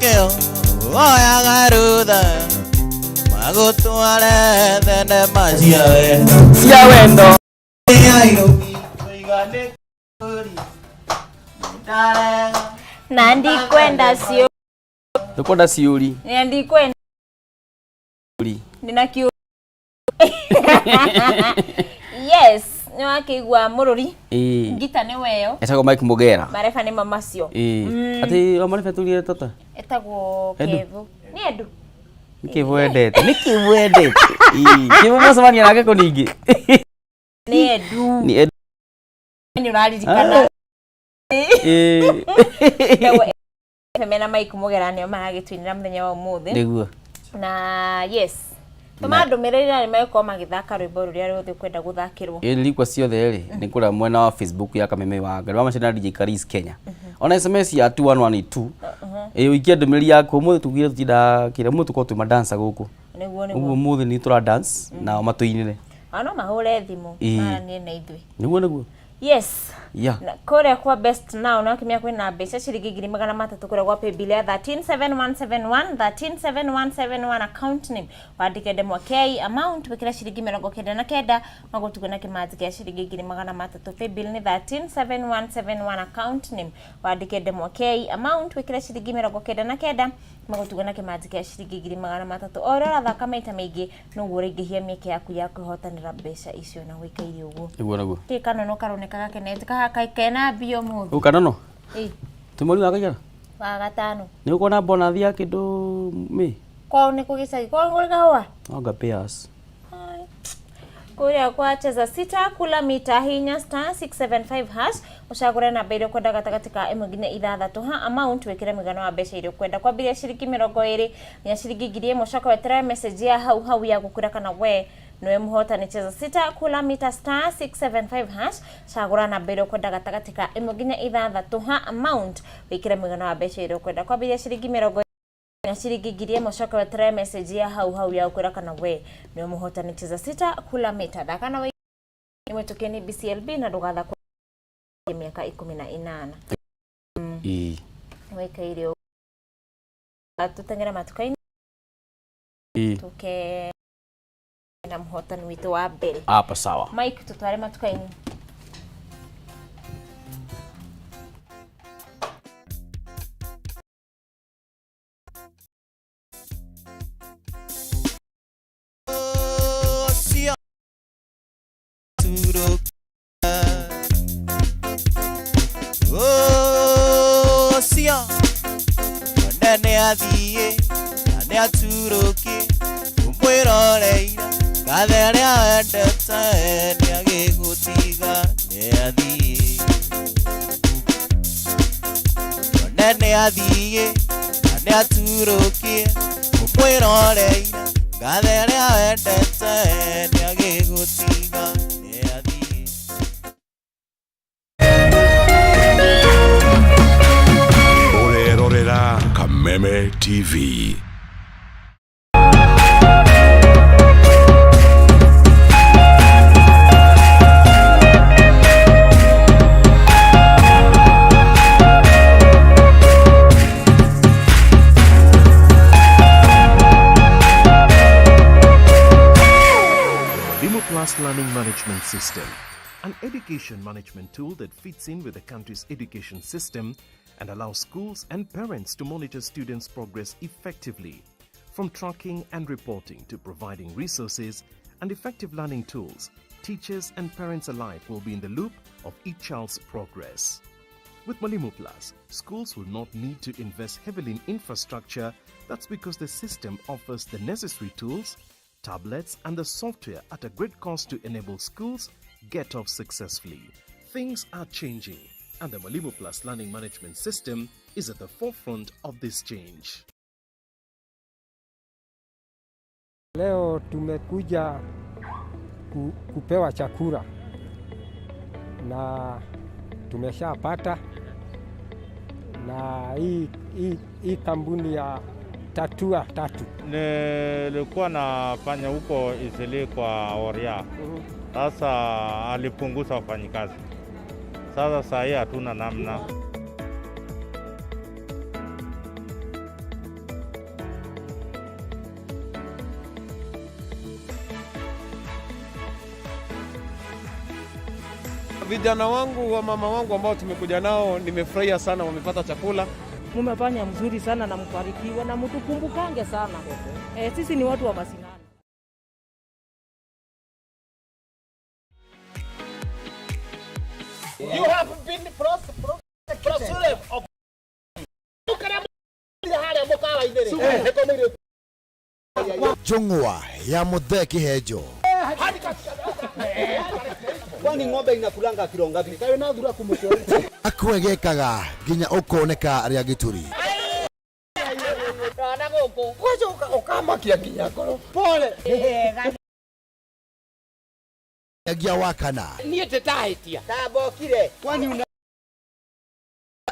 Nĩkĩo oyaga rutha magũtware thenema cia wendo. Cia wendo. Na ndikwenda cio. Ndũkwenda ciũri. Na ndikwenda. Ndina kiũ. Yes, nĩ wakĩigua mũrũri. Ĩĩ. Ngita nĩ weyo. Etagwo Mike Mugera. Mareba nĩ mamacio. Ĩĩ. Atĩ o mareba tũrire tata. Etagwo Edu. Kevu. Nĩ Edu. Nĩkĩ wendete? Nĩkĩ wendete? Ĩĩ. Kĩ mũcemania nake kũ ningĩ? Nĩ Edu. Nĩ Edu. Nĩ ũraririkana. Ĩĩ. Etagwo mena Mike Mugera nĩo maragĩtũinĩra mũthenya wa ũmũthĩ. Nĩguo. Na yes. Tũma ndũmĩrĩri na nĩmegũkorwo magĩthaka rwĩmbo rũrĩa ruothe ũkwenda gũthakĩrwo. Ĩĩ rikwa ciothe rĩ nĩ kũrĩa mwena wa Facebook ya Kameme wa Ngai wa Macina DJ Karis Kenya. Ona SMS ya 2112. Ĩĩ ũikie ndũmĩrĩri yaku ũmũthĩ tugire tũtinda kĩrĩa ũmũthĩ tũkorwo twĩ madansa gũkũ. Nĩguo Ũguo nĩguo. ũmũthĩ nĩ tũra dance nao matũinĩre. Ona no mahũre thimũ Ĩĩ. maranie na ithuĩ. Nĩguo nĩguo. Yes. Yeah. Na kũrĩa kwa Best Now no kimia kwĩna mbeca ciringi 300,000 kũrĩa gwa paybill ya 137171 137171 account name wandĩke ndemwa K amount wĩkĩre ciringi 99 magũtuge na kĩmanzi kĩa ciringi 300,000. Paybill nĩ 137171 account name wandĩke ndemwa K amount wĩkĩre ciringi 99 magũtuge na kĩmanzi kĩa ciringi 300,000. O ũrĩa ũrathaka maita maingĩ noguo ũraingĩhia mĩeke yaku ya kwĩhotanĩra mbeca icio na gwĩka ũguo. Nĩguo nĩguo. Kĩ kanono karoneka gakenete kaha kena mbia ũmũthĩ. Ũũ kanono. Ĩ, Twĩ mweri wa kaigana? Wa gatano. Nĩ ũkuona bonathi ya kĩndũ mĩ? Kwao nĩ kũ gĩcagi? Kwao nĩ kũrĩ kahũa? Anga pay us. Ai. Kũrĩa kwa cheza sita kula mita hinya star 675 hash ũcagũre namba ĩrĩa ũkwenda gatagatĩ ka ĩmwe nginya ithathatũ ha amount wĩkĩre mũigana wa mbeca iria ũkwenda kwambĩrĩria ciringi 20 nginya ciringi 1000 ũcoke weterere message ya hau hau ya gũkwĩra kana we nĩwe mũhotani. Cheza sita kula mita star 675 hash cagũra namba ĩrĩa ũkwenda gatagatĩ ka ĩmwe nginya ithathatũ ha amount wĩkĩre mũigana wa mbeca iria ũkwenda kwambĩrĩria ciringi 20 na ciringi 1000 ũcoke weterere message ya hau hau ya gũkwĩra kana we nĩwe mũhotani. Cheza sita kula mita thaka na nĩ nĩ BCLB na ndũgathakwo mĩaka 18. Ĩĩ. Wĩkaire tũteng'ere matuka-inĩ Ĩĩ. tũke na mũhotani witũ wa mbere. Hapa sawa. Mike tũtware matuka-inĩ. Ũcio one nĩ athiĩ na nĩ aturũkie ũmwĩroreire ngathe arĩa wendete nĩ agĩgũtiga nĩ athiĩ one nĩ athiĩ na nĩ aturũkie ũmwĩroreire ngathe arĩa wendete nĩ agĩgũtiga nĩ athiĩ. Ũrerorera Kameme TV. Mwalimu Plus Learning Management System, an education management tool that fits in with the country's education system and allows schools and parents to monitor students' progress effectively. From tracking and reporting to providing resources and effective learning tools, teachers and parents alike will be in the loop of each child's progress. With Mwalimu Plus, schools will not need to invest heavily in infrastructure. That's because the system offers the necessary tools, tablets, and the software at a great cost to enable schools get off successfully. Things are changing, and the Mwalimu Plus Learning Management System is at the forefront of this change. Leo tumekuja kupewa chakula na tumeshapata, na hii kampuni ya Tatua Tatu. Nilikuwa nafanya huko Isili kwa Oria. Sasa alipunguza wafanyikazi. Sasa saa hii hatuna namna. Vijana wangu wa mama wangu ambao tumekuja nao, nimefurahia sana, wamepata chakula. Mumefanya mzuri sana na mbarikiwe na mtukumbukange sana. Eh, sisi ni watu wa masinani. You have been prosecuted of Njũng'wa ya Mũthee Kĩhenjo. Kwani ng'ombe inakulanga kilo ngapi? Kawe na thura kumushori. Akwegekaga nginya ũkoneka rĩa gĩturi. Rana gũkũ. Kwanza ũkamakia nginya ngoro. Pole. Nyagia wa kana. Niĩ ndĩtahĩtia. Ndambokire. Kwani una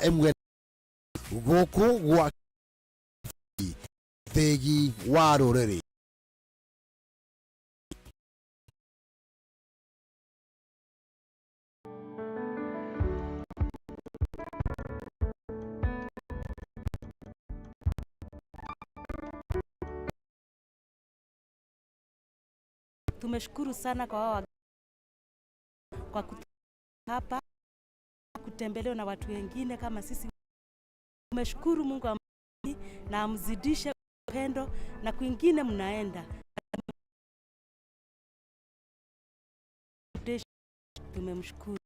ĩmwe gũkũ gwa thĩgi wa rũrĩrĩ. Tumeshukuru sana kwa wao kwa hapa kutembelewa na watu wengine kama sisi. Tumeshukuru Mungu na amzidishe upendo na kwingine mnaenda. Tumemshukuru.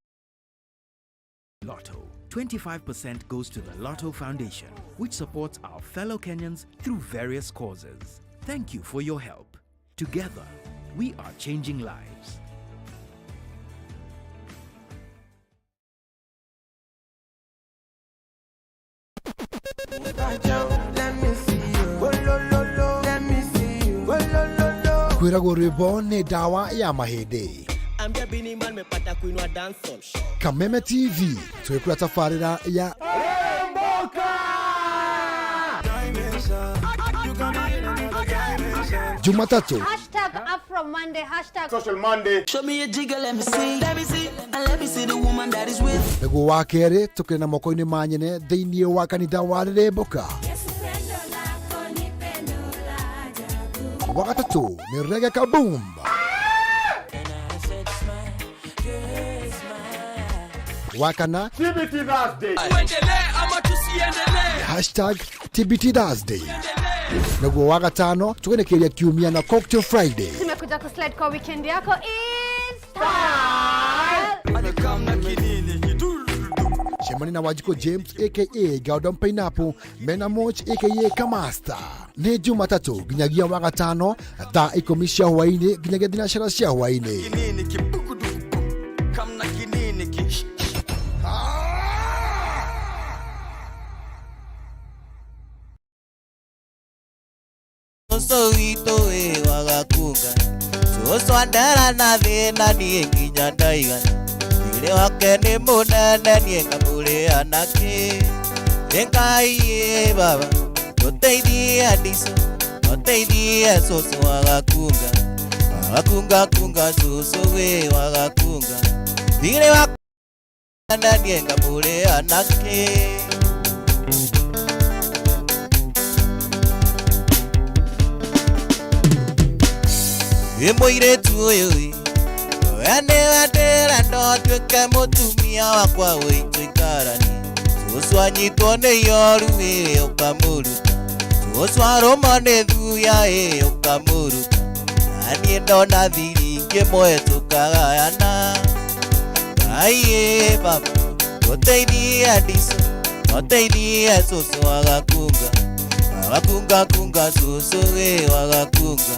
Lotto. 25% goes to the Lotto Foundation, which supports our fellow Kenyans through various causes. Thank you for your help. Together, we are changing lives. Kwĩragwo rwĩmbo nĩ ndawa ya mahĩndĩ. Ambia Bini Man mepata kuinua dancehall. Kameme TV twĩkũra tabarĩra ya Jumatatu Hashtag Afro Monday, hashtag Social Monday. Show me a jigger, let me see. Let me see, and let me see the woman that is with. Nĩguo wa kerĩ tũkĩrĩ na moko-inĩ ma nyene thĩinĩ wa kanitha wa Rĩrĩmbũka. Wa gatatũ nĩ Reggae Kaboom. Wa kana TBT Thursday. Tuendelee ama tusiendelee? Hashtag TBT Thursday. Naguo wa gatano tũgenekeria kiumia na Cocktail Friday. Tumekuja kuslide kwa weekend yako is style. Cemani na Wanjikũ James aka Gordon Pineapple mena Moch aka Kamasta nĩ Jumatatũ nginyagia wa gatano thaa 10 cia hwaĩ-inĩ nginyagia thinacara cia hwaĩ-inĩ. Cũcũ witũ wĩ wagakunga cũcũ andera na thĩna niĩ nginya ndaigana thirĩ wake nĩ mũnene niĩ ngamũrĩha nakĩ. Ĩ Ngai ĩ baba tũteithie Adiso tũteithie cũcũ wagakunga wagakunga kunga cũcũ wĩ wagakunga thirĩ wake niĩ ngamũrĩha nakĩ. Ĩ mũirĩtu ũyũ ĩ we nĩwe ndĩrenda ũtuĩke mũtumia wakwa wĩitũikaranie cũcũ anyitwo nĩ ioru ĩ ũkamũruta cũcũ arũmwo nĩ thuya ĩ ũkamũruta na niĩ ndona thiri ngĩmwe tũkagayana. Ngai ĩ baba tũteithie Adiso tũteithie cũcũ wagakunga wagakunga kunga cũcũ ĩ wagakunga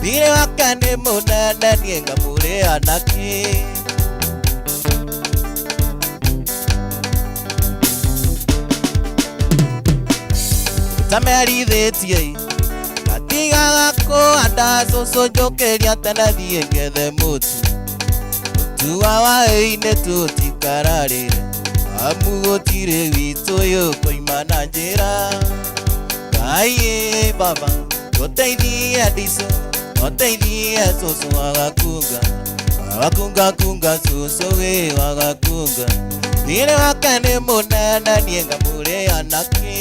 thirĩ wake nĩ mũnene niĩ ngamũrĩha nakĩ. Ũtamerithĩtie ĩ ngatigaga kũhanda cũcũ njũkĩria tene thiĩ ngethe mũtu mũtu wa waĩ-inĩ tũtikararĩre amu gũtirĩ witũ yũkũima na njĩra. Ngai ĩ baba tũteithie Adiso tũteithie cũcũ wagakunga wagakunga kunga cũcũ wĩ wagakunga thirĩ wake nĩ mũnene niĩ ngamũrĩha nakĩ.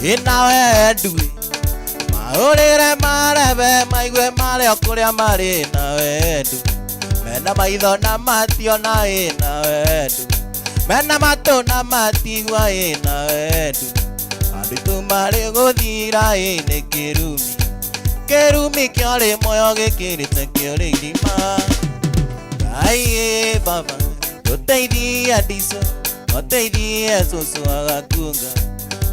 Ĩ nawe nduĩ maũrĩre Matebe maigue marĩ o kũrĩa marĩ na wendu. Mena maitho na mationa ĩ na wendu. Mena matũ na matigua ĩ na wendu. Andũ aitũ marĩ gũthira ĩ nĩ kĩrumi. Kĩrumi kĩarĩ muoyo gĩkĩrĩte kĩũrĩ irima. Ngai ĩ baba tũteithie ndico tũteithie cũcũ wagakunga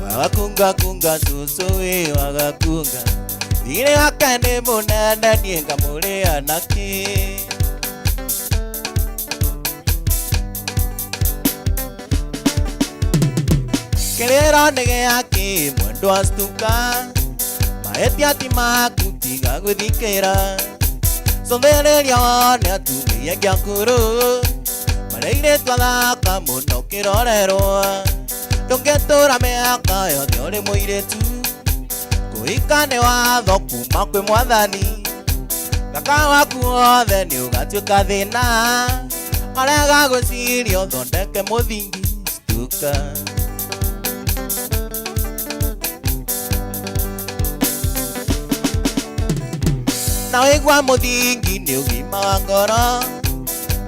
wagakunga kunga cũcũ ĩ wagakunga thirĩ wake nĩ mũnene niĩ ngamũrĩa nakĩ. Kĩrĩro nĩ gĩakĩ mwendwa stuka mahĩtia ti maku tiga gwĩthikĩra cũthĩrĩria wone atumia aingĩ akũrũ marĩirĩtwo athaka mũno kĩrorerwa ndũngĩtũra mĩaka yothe ũrĩ mũirĩtu kũhika nĩ watho kuma kwĩ mwathani thaka waku wothe nĩ ũgatuĩka thĩna arega gwĩciria ũthondeke mũthingi stuka. Na wĩigua mũthingi nĩ ũgima wa ngoro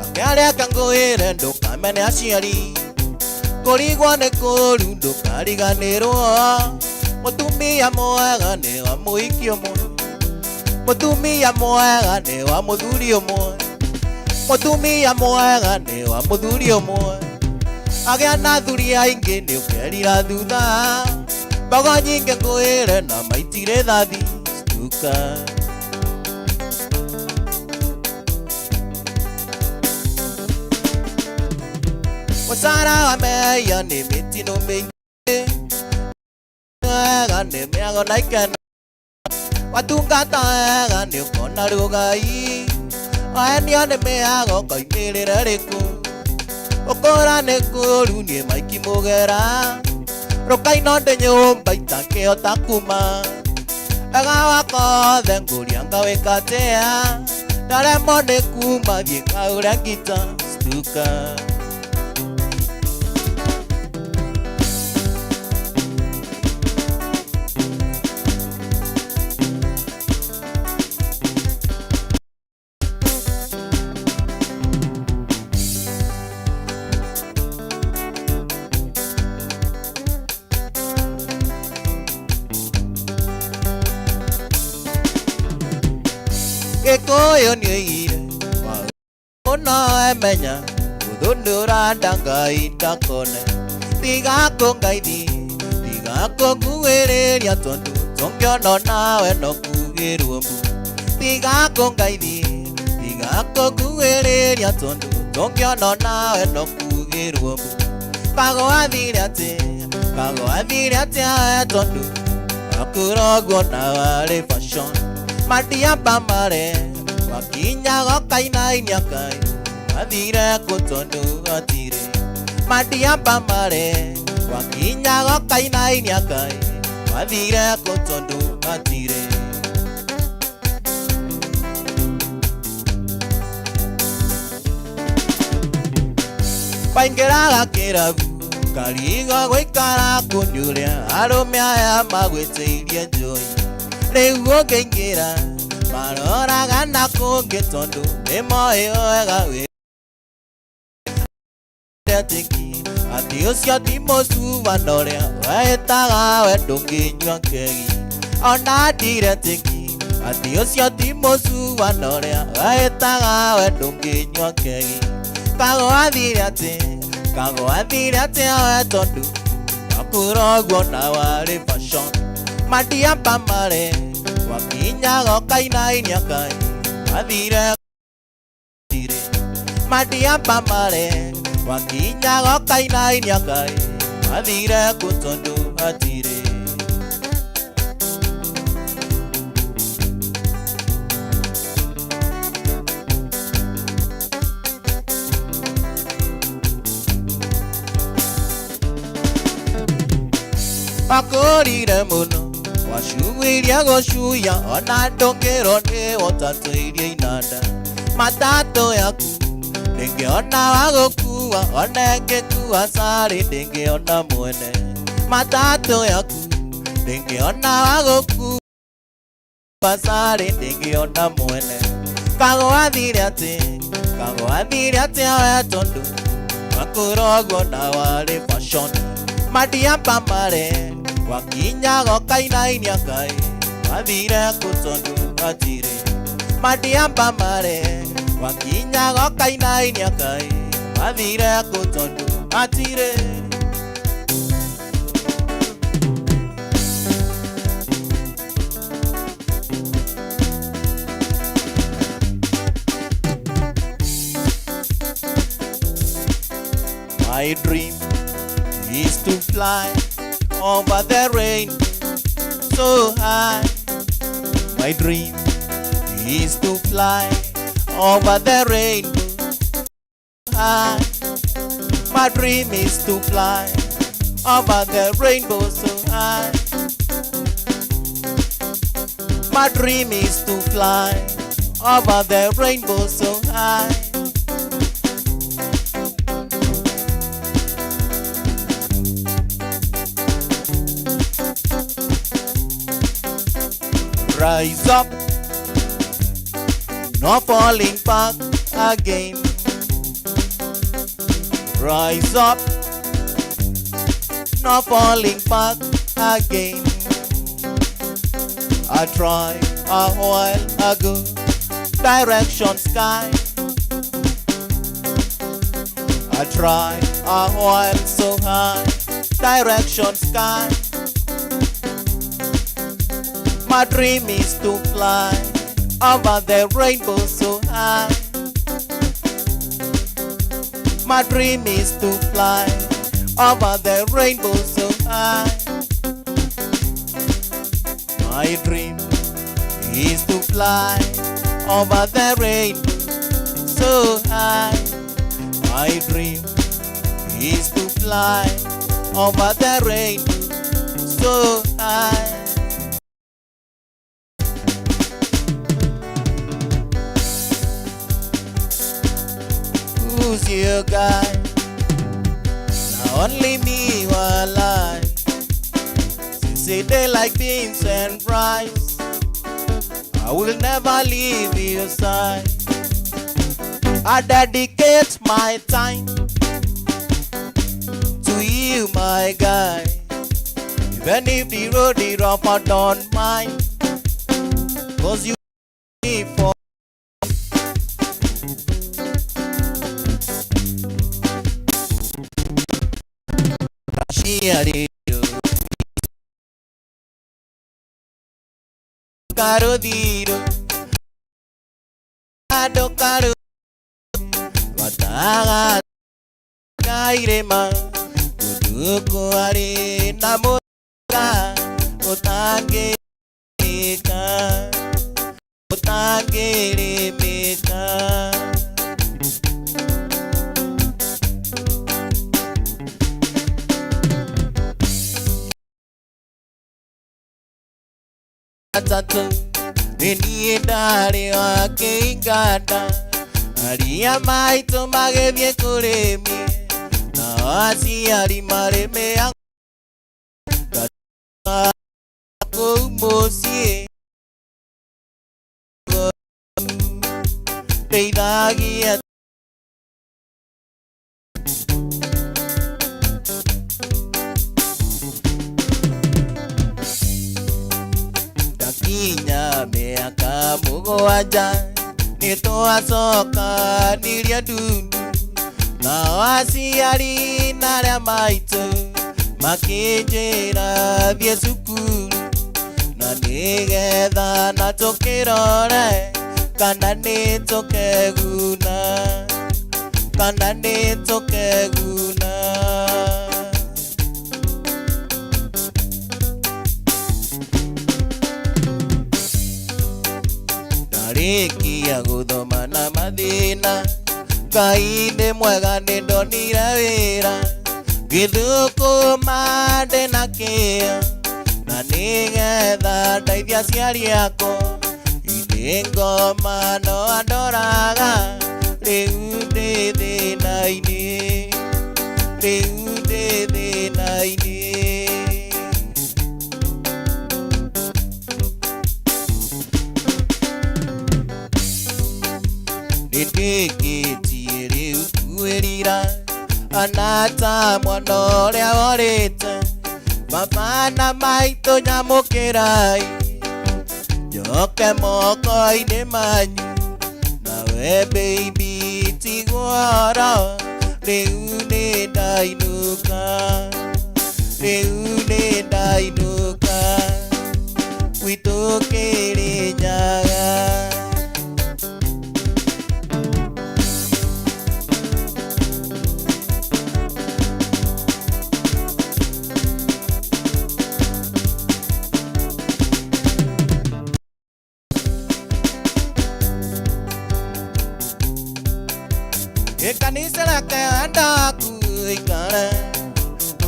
akĩarĩa kangũĩre ndũkamene aciari kũrigwo nĩ kũũru ndũkariganĩrwo mũtumia mwega nĩ wa mũhiki ũmwe mũtumia mwega nĩ wa mũthuri ũmwe mũtumia mwega nĩ wa mũthuri ũmwe agĩa na athuri aingĩ nĩ ũkerira thutha mbogo nyingĩ ngũĩre na maitirĩ thathi stuka. Mũcara wa mehia nĩ mĩtino mĩingĩ wega nĩ mĩago na ikeno watungata wega nĩ ũkona rũgai wahenio nĩ mĩago koimĩrĩre rĩkũ ũkũra nĩ kũũru niĩ maiki mũgera rũkaino ndĩ nyũmba itakĩhota kuma ega wakwa othe ngũria ngawĩka atĩa ndaremwo nĩ kuma thiĩ ngaũre ngita stuka. Gĩkũyũ nĩoigire mũno emenya gũthundũra ndangai ndakone tiga kũngaithi tiga kũnguĩrĩria tondũ tũngĩonwo nawe no kugĩrwo mbu tiga kũngaithi tiga kũnguĩrĩria tondũ tũngĩonwo nawe no kugĩrwo mbu kago athire atĩ kago athire atĩa tondũ wakũrogwo na warĩ fashion madiamba mare wakinyaga ũkainainia kai wathire kũ tondũ gũtirĩ madiamba mare wakinyaga ũkainainia kai wathire kũ tondũ gũtirĩ. Waingĩraga kĩrabu karigo gũikara kũnyũrĩa arũme aya magwĩtĩirie njohi rĩu ũngĩingĩra maroraga na kũngĩ tondũ nĩmoĩ wega wĩtĩki atĩ ũcio ti mũcuba na ũrĩa wehĩtaga we ndũngĩnyua kegi ona ndiretĩki atĩ ũcio ti mũcuba na ũrĩa wehĩtaga we ndũngĩnyua kegi kago athire atĩ kago athire atĩa we tondũ wakũrogwo na warĩ fashion madiamba mare wakinyaga ũkainainia kai wathire tirĩ madiamba mare wakinyaga ũkainainia kai wathire kũ tondũ hatirĩ. Wakũrire mũno wacuirie gũcuia ona ndũngĩrwo nĩ wotatũirie inanda matatũ yaku ndĩngĩona wa gũkua ona ĩngĩkua carĩ ndĩngĩona mwene matatũ yaku ndĩngĩona wa gũkua. Pasarĩ ndĩngĩona mwene. Kago athire atĩ, kago athire atĩ we tondũ wakũrogwo na warĩ fashion. Madiamba mare wakinyaga ũkainainia Ngai wathire kũ tondũ hatirĩ. Madiamba mare wakinyaga ũkainainia Ngai wathire kũ tondũ hatirĩ. My dream is to fly over the rain so high. My dream is to fly over the rainbow high. My dream is to fly over the rainbow so high. My dream is to fly over the rainbow so high. Rise up, no falling back again. Rise up, no falling back again. I tried a while ago, direction sky. I tried a while so high, direction sky. My dream is to fly over the rainbow so high. My dream is to fly over the rainbow so high. My dream is to fly over the rainbow so high. My dream is to fly over the rainbow so high. Who's your guy? Now only me while I say they like beans and rice. I will never leave your side. I dedicate my time to you, my guy. Even if the road is rough, I don't mind. 'Cause you for Karudiro Ado karu Wataga Kairema Kuduku ari namuga Utangirika Utangirimika. Tatu nĩ niĩ ndarĩ wa kĩinganda aria maitũ magĩthiĩ kũrĩmi nao aciari marĩmĩa kũu mũciĩ ndeithagia. Ndakinya mĩaka mũgwanja nĩtwacokanirie ndundu nao aciari na arĩa maitũ makĩnjĩra thiĩ cukuru na nĩgetha na tũkĩrore kana nĩtũkeguna kana nĩtũkeguna. Ndarĩkia gũthoma na mathĩna Ngai nĩ mwega nĩndonire wĩra ngĩthũkũma ndĩna kĩyo na nĩgetha ndeithie aciari akwa ithĩ ngoma no andoraga rĩu ndĩ thĩna-inĩ rĩu ndĩ thĩna-inĩ. Ta mwana ũrĩa worĩte baba na maitũ nyamũkĩrai njoke moko-inĩ manyu nawe baby tiguoro rĩu nĩ ndainũka rĩu nĩ ndainũka gwitũ Kĩrĩnyaga. Ikanisa rake wendo waku ikare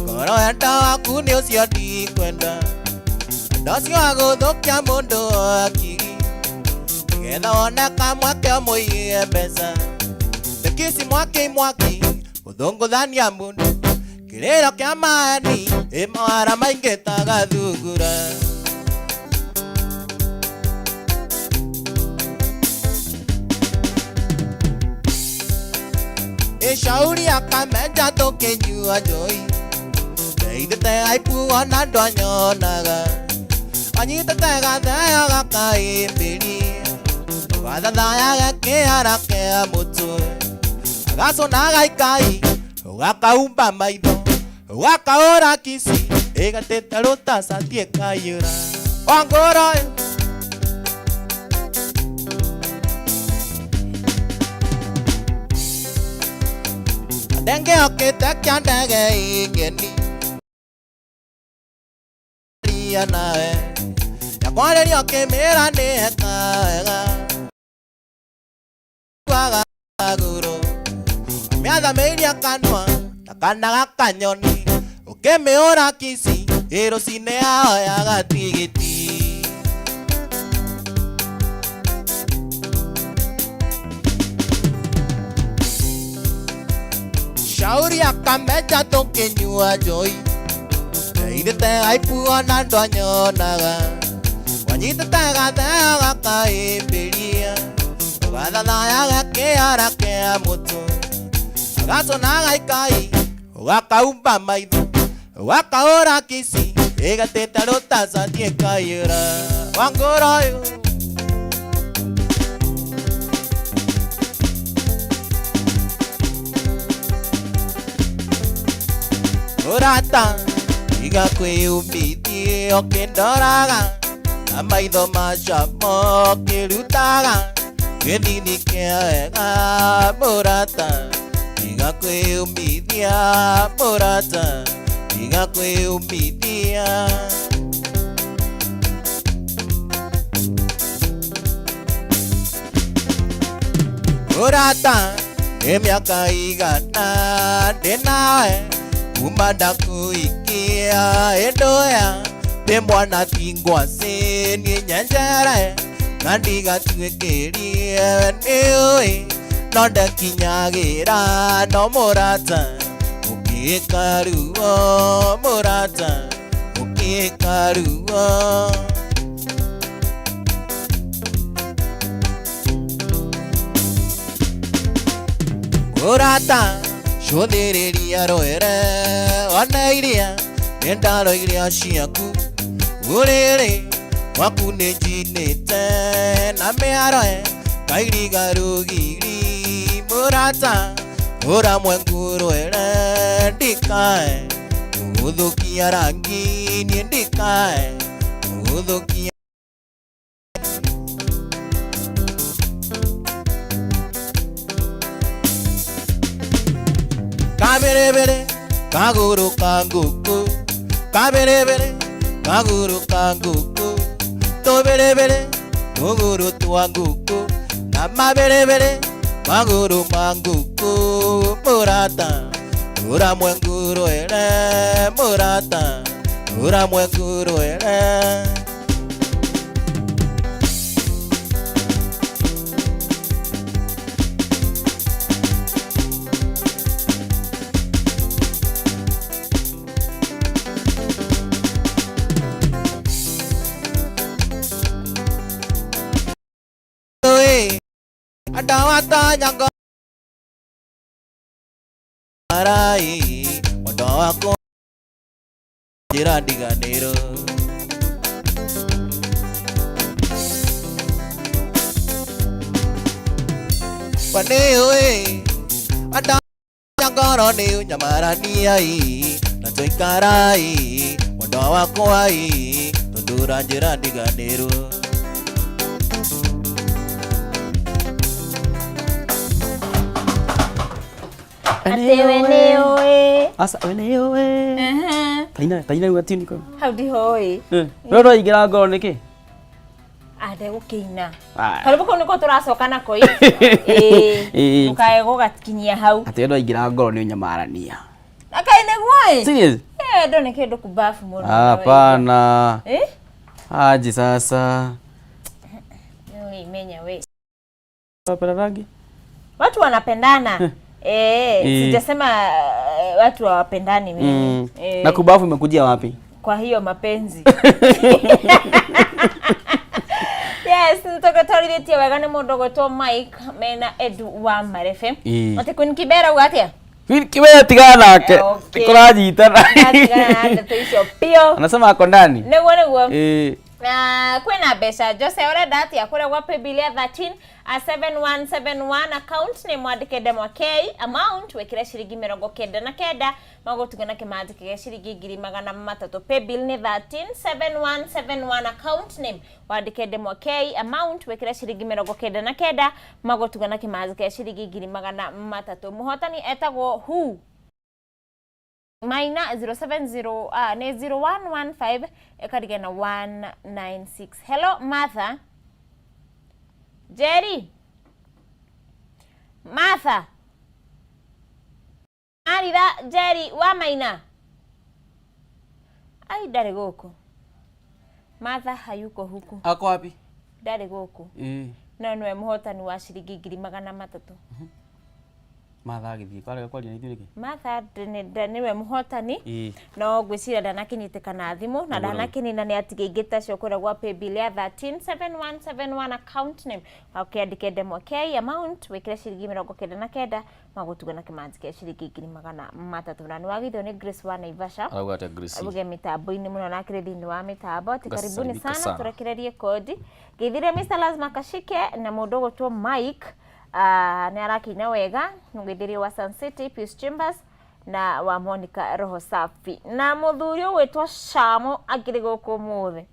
ngoro wendo waku nĩ ũcio ndikwenda wendo ũcio wa gũthũkia mũndũ akiri nĩgetha wone kamweke ũmũiye mbeca thĩkĩci mwaki mwaki gũthũngũthania mũndũ kĩrĩro kĩa maeni ĩ mawara maingĩ ta gathungura. Ishauri akamenja tũkĩnyua njui ndeithĩte aibu ona ndwanyonaga anyitĩte gatheo gakaĩmbĩria ũgathathayaga kĩara kĩa mũtwe agacũnaga ikai ũgakaumba maitho ũgakaũra kici ĩgatĩte rũtacati ĩkaiyũra wangũro. Ndenge okĩte kĩa ndege ingeni ria nawe yakwarĩria ũkĩmĩra nĩ eka wega kwaga magũrũ mĩathamĩirie kanua ta kana gakanyoni ũkĩmĩũra kici ĩ rũcinĩ yaoyaga tigiti. Shauri akameja tũkĩnyua njui ndeithĩte aibu ona ndwanyonaga wanyitĩte gatheo gakaĩmbĩria ũgathathayaga kĩara kĩa mũtwe agacũnaga ikai ũgakaumba maitho ũgakaũra kici ĩgatĩte rũtacati ĩkaiyũra wangũro ũyũ. Mũrata tiga kwĩyũmithie ũkĩndoraga na maitho macamo ũkĩrutaga gĩthini kĩa wega mũrata tiga kwĩyũmithia mũrata tiga kwĩyũmithia. Mũrata nĩ mĩaka igana ndĩ nawe kuma ndakuikia ĩndũya ndĩ mwana ti ngwacĩ niĩ nyenjere na ndigatuĩkĩrie nĩũĩ no ndakinyagĩra no mũrata ũkĩka ruo mũrata ũkĩka ruo. Mũrata cũthĩrĩria rwere ona iria nĩ ndaro iria ciaku ũrĩrĩ waku nĩ njinĩte na mĩaro kairiga rũgiri mũrata ũra mwengu rwere ndikae gũgũthũkia rangi niĩ ndikae gũgũthũkia. Kaberebere kaguru ka ngũkũ kaberebere kaguru ka ngũkũ tũberebere tũgũrũ twa ngũkũ na maberebere magũrũ ma ngũkũ mũrata ũra mwengu rwere mũrata ũra mwengu rwere. Andawata nyango arai. Mwendwa wakwa njĩra ndiganĩrwo. We nĩũĩ andanya ngoro nĩ ũnyamarania ĩ na tũikara ĩ mwendwa wakwa ĩ tondũ ũranjĩra ndiganĩrwo. Atĩ we nĩũĩ. Asa we nĩũĩ. Taina taina rĩu atini ko. Hau ndihoĩ. No ndwaingĩra ngoro nĩkĩ? Andegũkĩina. Ah. Karũmũ kau nĩko tũracoka nako ĩ. Ĩĩ. Ndũkae gũgakinyia hau. Atĩ we ndwaingĩra ngoro nĩ ũnyamarania. Na kaĩ nĩguo ĩ? Serious? Eh, ndo nĩ kĩndũ kubafu mũno. Hapana. Eh? Aje sasa. Nĩũimenya we. Wapenda rangi? Watu wanapendana. Eh, Eh. sijasema watu hawapendani mimi. Eh. Na kubafu imekujia wapi? Kwa hiyo mapenzi. Yes, nĩtũgĩtwarithĩtie wega nĩ mũndũ ũgwĩtwo Mike mena Edu wa Marebe. Ĩĩ. Atĩ Queen Kibera uga atĩa? Kiwe tigana nake. Okay. Kũranyitana. Atigana na ndeto icio biũ. Anasema ako ndani. Nĩguo nĩguo. Eh. Na kwĩna mbeca Jose ũrenda atĩa kũrĩa gwa paybill ya 13 a 7171 account nĩ mwandĩke ndemwa K amount wĩkĩre ciringi 99 magũtuge na kĩmanjĩka gĩa ciringi 300,000. Paybill nĩ 13 7171 account name wandĩke ndemwa K amount wĩkĩre ciringi 99 magũtuge na kĩmanjĩka gĩa ciringi 300,000. Mũhotani etagwo who Maina 070 nĩ 0115 ĩkarigia na 196. Hello Martha. Jerry. Martha. Aritha Jerry wa Maina. Ai ndarĩ gũkũ. Martha hayuko huku. Ako wapi? Ndarĩ gũkũ. Eh. No nĩwe mũhotani wa ciringi 300,000. Martha agĩthiĩ kwarega kwaria na ithuĩ nĩkĩ? Martha nĩwe mũhotani. Ĩĩ. No ngwĩciria ndanakinyitĩkana thimũ na Nĩguo. ndanakinina nĩ atiga ingĩ tacio kũrĩa gwa paybill ya 137171 account name ũkĩandĩke ndemwa K amount wĩkĩre ciringi 99 magũtuga na kĩmanji kĩa ciringi 300,000. Na nĩwagithio nĩ Grace wa Naivasha. Arauga atĩa Grace? Auge mĩtambo-inĩ mũno na akĩrĩ thĩinĩ wa mĩtambo atĩ karibuni Ngasalimika sana sana. tũrekererie kodi ngeithirie Mr. Lazima Kashike na mũndũ ũgũtwo Mike nĩ arakĩina wega ngeithirie wa Sun City Peace Chambers na wa Monica Roho Safi na mũthuri ũgwĩtwo Shamo akĩrĩ gũkũ ũmũthĩ.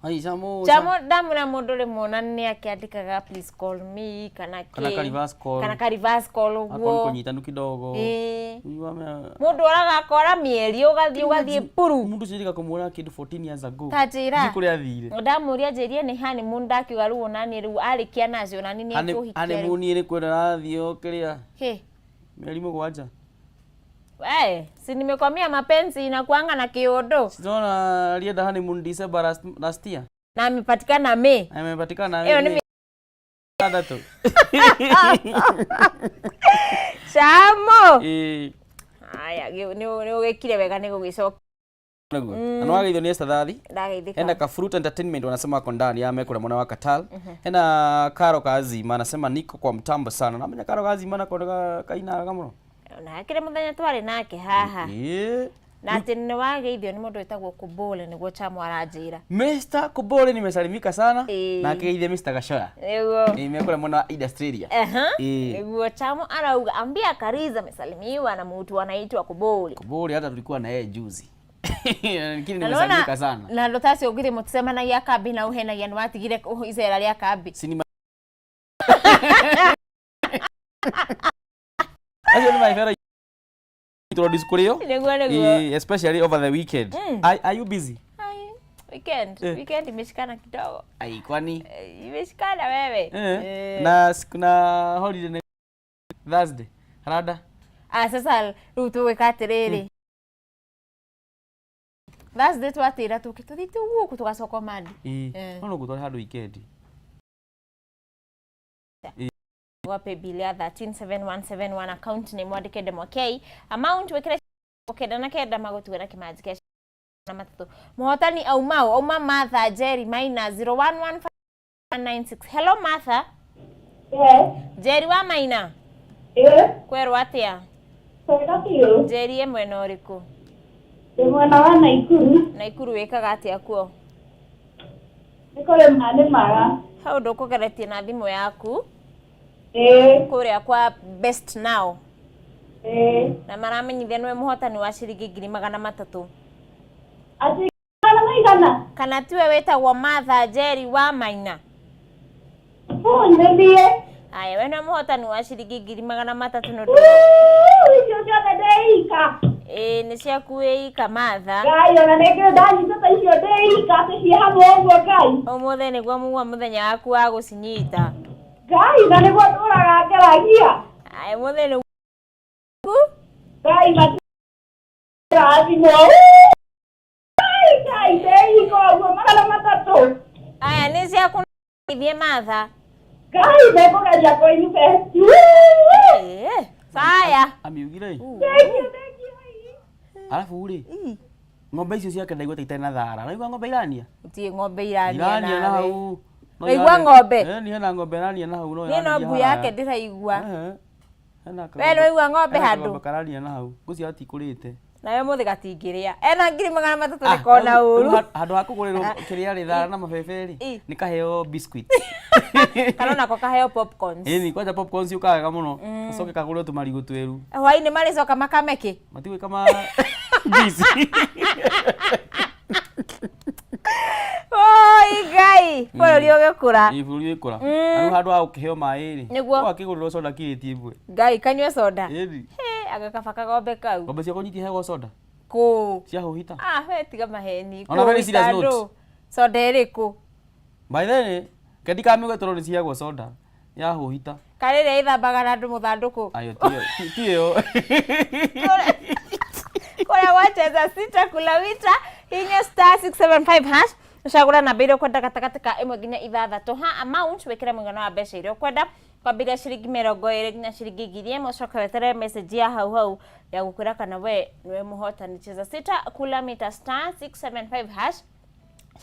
Ai Shamo. Shamo ndamwĩra mũndũ rĩmwe na nĩ akĩandĩkaga please call me kana Kana kĩ ka reverse call. kana ka reverse call Ako ũguo kũnyitanu kidogo. Ĩĩ. Huyu Mũndũ oraga akora mĩeri ũgathiĩ ũgathiĩ puru. Mundu ũcio njĩkaga kũmuona kĩndũ 14 years ago. Ta njĩra. Ndiũĩ kũrĩa athire. Ndamũria njĩrie nĩ honeymoon ndakiuga rĩu onaniĩ rĩu arĩkia nacio onaniĩ nĩ ekũhikia rĩu. Honeymoon ĩrĩ kwenda rathiĩ o kĩrĩa Kĩ? mĩeri 7. We, si nimekwambia mapenzi inakuanga na kiodo. Sinaona alienda honeymoon December last year. Na amepatikana Mei. Amepatikana Ĩyo nĩ 6. Shamo. Ĩĩ. Haya, nĩ ũgĩkire wega nĩ gũgĩcokia. Nĩguo. Na nĩwageithio nĩ Esther Thathi. Ndageithĩka. Hena ka Fruit Entertainment wanasema wako ndani ya mekura mwana wa Katal. Hena Karo Kazima anasema niko kwa mtambo sana. Namenya Karo Kazima nako kaina kamuno. Ona hakĩrĩ mũthenya twarĩ nake haha. Ĩĩ. Na atĩ nĩ wageithio nĩ mũndũ wĩtagwo Kũbole nĩguo Chamo aranjĩra. Mr. Kobole nimesalimika sana Ĩĩ. na akeithia Mr. Gashora. Nĩguo. Ĩĩ mekura mwana wa Australia. Aha. Ĩĩ. Nĩguo Chamo arauga ambia Kariza amesalimiwa na mtu anaitwa Kobole. Kobole hata tulikuwa na yeye juzi. Lakini Na nimesalimika sana. na andũ ta acio ngire mũticemanagia kambi na ũhenagia nĩ watigire icera rĩa kambi. Sinima Acio nĩ my fellow introduce kũrĩ o. Nĩguo nĩguo. Ĩĩ, especially over the weekend. Are you busy? Ai, weekend, Eh. weekend imeshikana kidogo. Ai, kwani? Imeshikana wewe. Eh. Eh. Na siku na holiday ni Thursday. Rada. Ah, sasa rĩu tũgwĩka atĩrĩrĩ. Thursday twatĩra tũke tũthiĩ tu gũkũ tũgacoka Monday. Ĩĩ. Eh. No no gũtware handũ weekend. Gwa paybill ya 137171 account name mwandĩke ndemwa K amount wĩkĩre 99 magũtuge na kĩmanji kĩa 3. Mũhotani auma ũ? Auma Martha Jerry Maina 0115196. Hello Martha. Yes. Jerry wa Maina. Yes. Kwerwo atĩa? Kwega biũ. Jerry e mwena ũrĩkũ? Ndĩ mwena wa Naikuru. Naikuru wĩkaga atĩa kuo? Nĩ kũrĩma nĩmaga. Hau ndũkũgeretie na thimũ yaku. Ĩĩ. Kũrĩa kwa Best Now. Ĩĩ. Na maramenyithia nĩwe mũhotani wa ciringi 300,000. Atĩ magana maigana? Kana tiwe wĩtagwo Martha Njeri wa Maina? Nĩ niĩ. Aya, we nĩwe mũhotani wa ciringi 300,000 nĩ ũndũ Icio ciothe ndĩika. Ĩĩ nĩ ciaku wĩika Martha. Ngai ona nĩngĩ ndanyitĩte icio ndĩika atĩ ciĩ hamwe ũguo Ngai. Ũmũthĩ nĩguo mũgua mũthenya waku wa gũcinyita. Ngai na nĩguo ndũraga ngeragia. Aya, ũmũthĩ nĩguo Ngai matirathimwo. Ngai Ngai ndĩika ũguo 300. Aya, nĩ ciaku ithiĩ Martha. Ngai nĩngũgeria kũ invest. Ĩĩ, saya. Amiugire Thank you, thank you. Arabu rĩ, ng'ombe icio ciake ndaigua ta itarĩ na thara. Naigua ng'ombe irania? Gũtirĩ ng'ombe irania Irania na nawe. hau. No Waigua irania- ng'ombe? Eh, ni hena ng'ombe irania na hau no Niĩ no ĩranĩria mbu haraya. yake ndĩraigua. Ehe. Hena We kagombe- nĩwaigua ng'ombe hena handũ? kagombe karania na hau. Ngũcia gatikũrĩte. Nawe mũthĩ gatingĩrĩa. Ena 300,000 nĩkona Rĩu ũru. handũ ha kũgũrĩrwo kĩrĩa rĩ thara na mabebe rĩ, Ĩ. nĩ kaheo biscuit. Kana onako kaheo popcorns. Ĩni kwanja popcorns ciũkaga wega mũno. Gacoke kagũrĩrwo tũmarigũ twĩru. Hwaĩ-inĩ marĩcoka makame kĩ? Matigwĩka ma juice. Oi Ngai, bũrũri ũgĩkũra. Ĩ, bũrũri ũgĩkũra. Mm. Rĩu handũ ha gũkĩheo maĩ rĩ, Nĩguo. ũgakĩgũrĩrwo soda kirĩti ĩmwe. Ngai kanyue soda. Ĩni. Hĩ, anga kaba kagombe kau. Ng'ombe ciakwa nyitiheagwo soda. Kũ? Cia hũhita. Ah, we tiga maheni. On a very serious Kũhũhita note. ndũ. Soda ĩrĩkũ? By the way, kendi kamĩgwe tondũ nĩ ciheagwo soda ya hũhita. Kana ĩrĩa ĩthambaga na andũ mũthandũkũ? Ayo tiyo ti ĩyo. Kũrĩa gwacheza sita kula wita hinya star 675 hash ũcagũra namba iria ũkwenda gatagatĩ ka ĩmwe nginya ithathatũ ha amount wĩkĩre mũigana wa mbeca iria ũkwenda kwambĩrĩria ciringi 20 nginya ciringi 1000 ũcoke weterere message ya hau hau ya gũkwĩra kana we nĩwe mũhotani. Cheza sita kula mita star 675 hash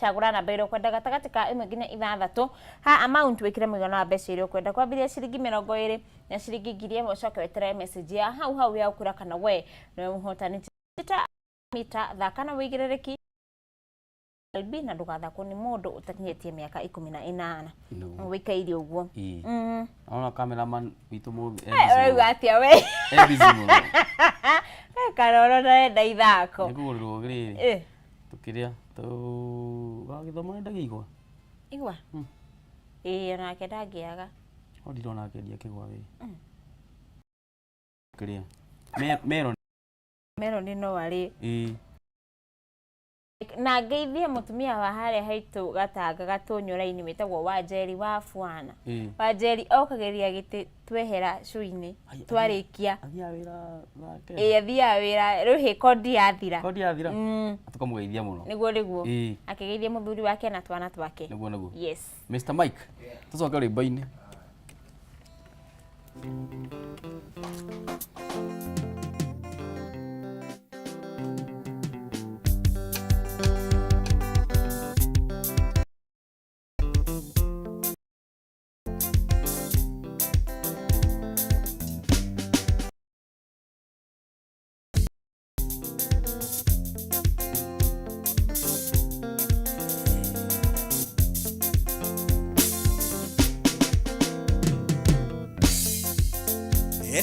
cagũra namba iria ũkwenda gatagatĩ ka ĩmwe nginya ithathatũ ha amount wĩkĩre mũigana wa mbeca iria ũkwenda kwambĩrĩria ciringi 20 na ciringi 1000 ũcoke weterere message ya hau hau ya gũkwĩra kana we nĩwe mũhotani. Sita mita thaka na wĩigĩrĩrĩki LB na ndũgathakwo nĩ mũndũ ũtakinyĩtie mĩaka 18. No. Wĩikaire ũguo. Ĩ. Mm. Ona cameraman witũ mũthĩ e Eh, busy ũrauga mũno. atĩa we? E busy mũno. Eh, Karoro ndarenda ithako. Nĩkũgũrĩrwo rĩrĩ. Eh, Tũkĩrĩa tũ wagĩthoma nĩ igwa. Igwa? Ĩĩ onake ndangĩaga. No ndirona akĩendia kĩgwa wĩ. Kĩrĩa. Melon. Melon no arĩe. Ĩ. Na ngeithie mũtumia wa harĩa haitũ Gatanga Gatũnyũra-inĩ wĩtagwo Wanjeri wa Bwana. Ĩ. Wanjeri okagĩria gĩtĩ twehera cũinĩ twarĩkia. Athiaga wĩra thaa kenda. Ĩĩ athiaga wĩra rĩu hĩ kondi yathira. Kondi yathira. Mm. Tũkamũgeithia mũno. Nĩguo nĩguo. Ĩ. Akĩgeithia mũthuri wake na twana twake. Nĩguo nĩguo. Yes. Mr. Mike, tũcoke rwĩmbo-inĩ.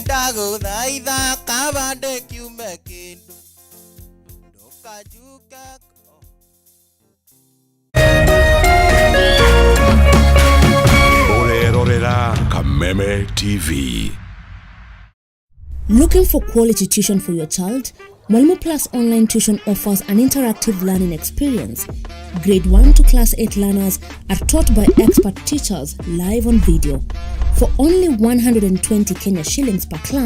Ndagũthaitha kaba ndĩkiume kĩndũ ndũkanjuke. Ũrerorera Kameme TV. Looking for quality tuition for your child? Mwalimu Plus Online Tuition offers an interactive learning experience. Grade 1 to Class 8 learners are taught by expert teachers live on video. For only 120 Kenya shillings per class,